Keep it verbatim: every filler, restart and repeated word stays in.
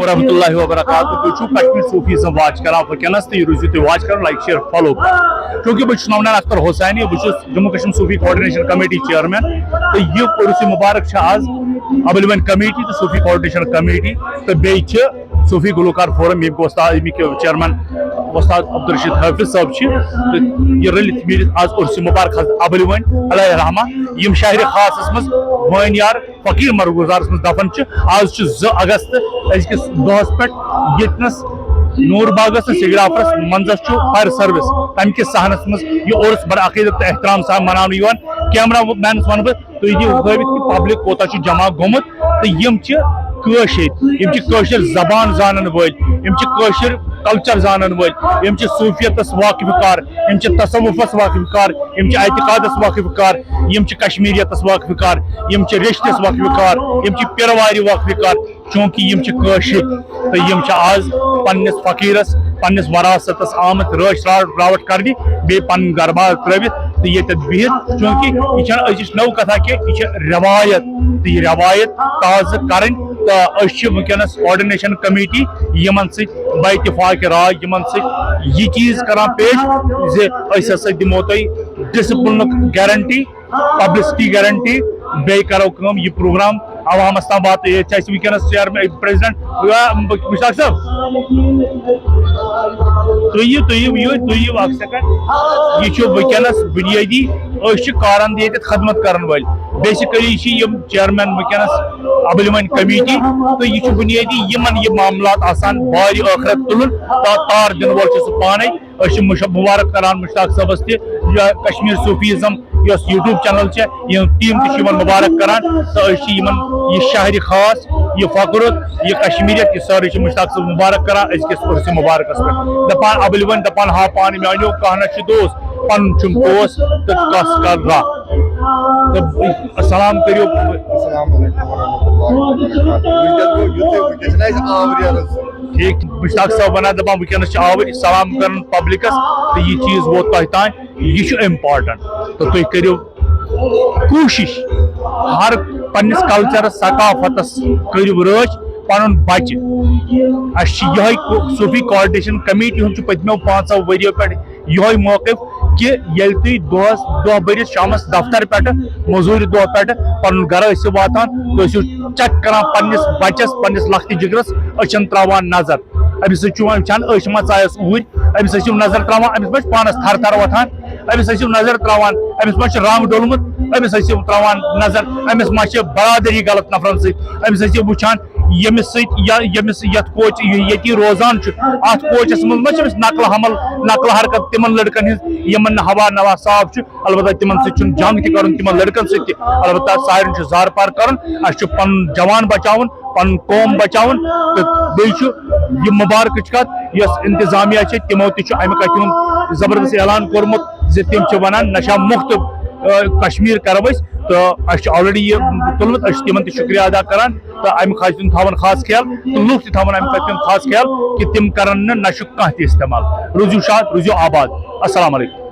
ورحمۃ اللہ وبرکاتہ۔ تُہۍ چھِو کشمیر صوفی زن واچ کران وٕنکیٚنس، تہٕ یہِ روٗزِو تُہۍ واچ کران، لایک، شیئر، فالو۔ چوٗنٛکہِ بہٕ چھُس نومنان اختر حسینی، بہٕ چھُس جموں کشمیر صوفی کوآرڈینیشن کمیٹی چیئرمین، تہٕ یہِ عرس مبارک چھِ آز ابلون کمیٹی تہٕ صوفی کوآرڈینیشن کمیٹی تہٕ بیٚیہِ چھِ صوفی گلوکار فورم، ییٚمیُک وۄستاد، ییٚمیُک چیئرمین وۄستاد عبدالرشید حافظ صٲب چھِ، تہٕ یہِ رٔلِتھ میٖلِتھ آز عرس مبارک حضرت ابلون علیہ الرحمہ، یِم شہرِ خاصس منٛز وٲنۍ یار فقیر مرغوزارس منٛز دفن چھِ۔ آز چھُ زٕ اگست، أزکِس دۄہس پٮ۪ٹھ ییٚتنس نور باغس تہٕ سگرافرس منٛزس چھُ فائر سروس، تمہِ کِس صحنس منٛز یہِ عرس بڑٕ عقیدت تہٕ احترام سان مناونہٕ یِوان۔ کیمرہ مینس ونہٕ بہٕ، تُہۍ دِیِو ہٲوِتھ کہِ پبلک کوتاہ چھُ جمع گوٚمُت، تہٕ یِم چھِ کٲشِر، یِم چھِ کٲشِر زبان زانن وٲلۍ، یِم چھِ کٲشِر کلچر زانن وٲلۍ، یِم چھِ صوفیتس واقف کار، یِم چھِ تصوفس واقف کار، یِم چھِ اعتقادس واقف کار، یِم چھِ کشمیریتس واقف کار، یِم چھِ ریٚشتس واقف کار، یِم چھِ پیروارِ واقف کار، چوٗنٛکہِ یِم چھِ کٲشِر تہٕ یِم چھِ آز پننِس فقیٖرس، پننِس وراثتس آمٕتۍ رٲچھ را-، راوٹھ کرنہِ، بیٚیہِ پنُن گرٕ بار ترٲوِتھ تہٕ ییٚتٮ۪تھ بِہِتھ، چوٗنٛکہِ یہِ چھَنہٕ أزِچ نٔو کتھا کینٛہہ، یہِ چھِ رٮ۪وایت، تہٕ یہِ رٮ۪وایت تازٕ کرٕنۍ۔ تہٕ أسۍ چھِ وٕنکیٚنس کوآرڈینیشن کمیٹی یِمن سۭتۍ بے اتفاق راے، یِمن سۭتۍ یہِ چیٖز کران پیش زِ أسۍ ہسا دِمو تۄہہِ ڈسپلنُک گارنٹی، پبلسٹی گارنٹی، بیٚیہِ کرو کٲم، یہِ پروگرام عوامس تام واتو۔ ییٚتہِ چھِ اَسہِ وٕنکیٚنس چیئرمین، پریزیڈنٹ، یا مشتاق صٲب، تُہۍ یِیِو، تُہۍ یِیِو یور، تُہۍ یِیِو اکھ سیکنڈ۔ یہِ چھُ وٕنکیٚنس بُنیٲدی، أسۍ چھِ کارن ییٚتٮ۪تھ خدمت کرن وٲلۍ۔ بیسیکلی چھِ یِم چیئرمین وٕنکیٚنس ابلمن کمیٹی، تہٕ یہِ چھُ بُنیٲدی یِمن یہِ معاملات آسان بارِ ٲخرت تُلُن، تا-، تار دِنہٕ وول چھُ سُہ پانے۔ أسۍ چھِ مُش-، مُبارک کران مُشتاق صٲبَس تہِ، یا کشمیر صوفیزم یۄس یوٗٹیوب چینل چھےٚ، یِہٕنٛز ٹیٖم تہِ چھِ یِمن مُبارک کران۔ تہٕ أسۍ چھِ یِمن یہِ شہرِ خاص، یہِ فخرت، یہِ کشمیریت، یہِ سٲرٕے چھِ مُشتاق صٲب مُبارک کران أزکِس عرسہِ مُبارکس پٮ۪ٹھ۔ دپان ابلہِ وۄنۍ دپان ہا پانہٕ میانیو کانٛہہ نہ چھُ دوست، پنُن چھُم دوست تہٕ کس کر راہ۔ تہٕ سلام کٔرِو۔ السلام علیکم ورحمۃ اللہ وبرکاتہ۔ وٕنکیٚس گوٚو یُتُے، وٕنکیٚس چھِنہٕ اَسہِ آوریرَس۔ ٹھیٖک، مُشتاق صٲب وَنان، دَپان، وٕنکیٚنَس چھِ آوٕرۍ سلام کَرُن پبلِکَس، تہٕ یہِ چیٖز ووت تۄہہِ تام، یہِ چھُ important۔ تہٕ تُہۍ کٔرِو کوٗشِش، ہر پنٛنِس کلچرَس، ثقافتَس کٔرِو رٲچھ، پَنُن بَچہِ۔ اَسہِ چھِ یِہوٚے کو-، صوٗفی کوآرڈِنیشن کمیٹی ہُنٛد چھُ پٔتمیو پانٛژو ؤرِیو پٮ۪ٹھ یِہوٚے موقف کہِ ییٚلہِ تُہۍ دۄہَس، دۄہ بٔرِتھ شامَس دفتر پٮ۪ٹھٕ، مٔزوٗرِ دۄہ پٮ۪ٹھٕ پَنُن گَرٕ ٲسِو واتان، تُہۍ ٲسِو چیک کَران پنٛنِس بَچَس، پنٛنِس لۄکٹہِ جِگرَس أچھَن ترٛاوان نظر۔ أمِس سۭتۍ چھُ وۄنۍ وٕچھان، أچھ ما ژایَس اوٗرۍ، أمِس ٲسِو نظر ترٛاوان، أمِس ما چھِ پانَس تھَر تھَر وۄتھان، أمِس ٲسِو نظر ترٛاوان، أمِس ما چھُ رنٛگ ڈوٚلمُت، أمِس ٲسِو ترٛاوان نظر، أمِس ما چھِ برادٔری غلط نفرَن سۭتۍ، أمِس ٲسِو وٕچھان، ییٚمِس سۭتۍ یا ییٚمِس، یَتھ کوچ، یہِ ییٚتی روزان چھُ، اَتھ کوچَس منٛز ما چھِ أمِس نقل حمل، نقل حرکت تِمَن لٔڑکَن ہٕنٛز، یِمَن نہٕ ہوا نوا صاف چھُ۔ البتہ تِمَن سۭتۍ چھُنہٕ جنگ تہِ کَرُن، تِمَن لٔڑکَن سۭتۍ تہِ۔ البتہ سارنٕے چھُ زارٕ پار کَرُن، اَسہِ چھُ پَنُن جوان بَچاوُن، پَنُن قوم بَچاوُن۔ تہٕ بیٚیہِ چھُ یہِ مُبارکٕچ کَتھ، یۄس انتظامیہ چھِ، تِمو تہِ چھُ اَمہِ کَتھِ ہُنٛد زبردست اعلان کوٚرمُت زِ تِم چھِ وَنان نشہ مُکت، آ، کشمیر کَرو أسۍ۔ تہٕ اَسہِ چھُ already یہِ تُلمُت، أسۍ چھِ تِمَن تہِ شُکریہ ادا کَران۔ تہٕ اَمہِ خاطرٕ تھاوَن خاص خیال، تہٕ لُکھ تہِ تھاوَن اَمہِ خاطرٕ خاص خیال کہِ تِم کَرَن نہٕ نشُک کانٛہہ تہِ استعمال۔ روٗزِو شاد، روٗزِو آباد۔ السلام علیکم۔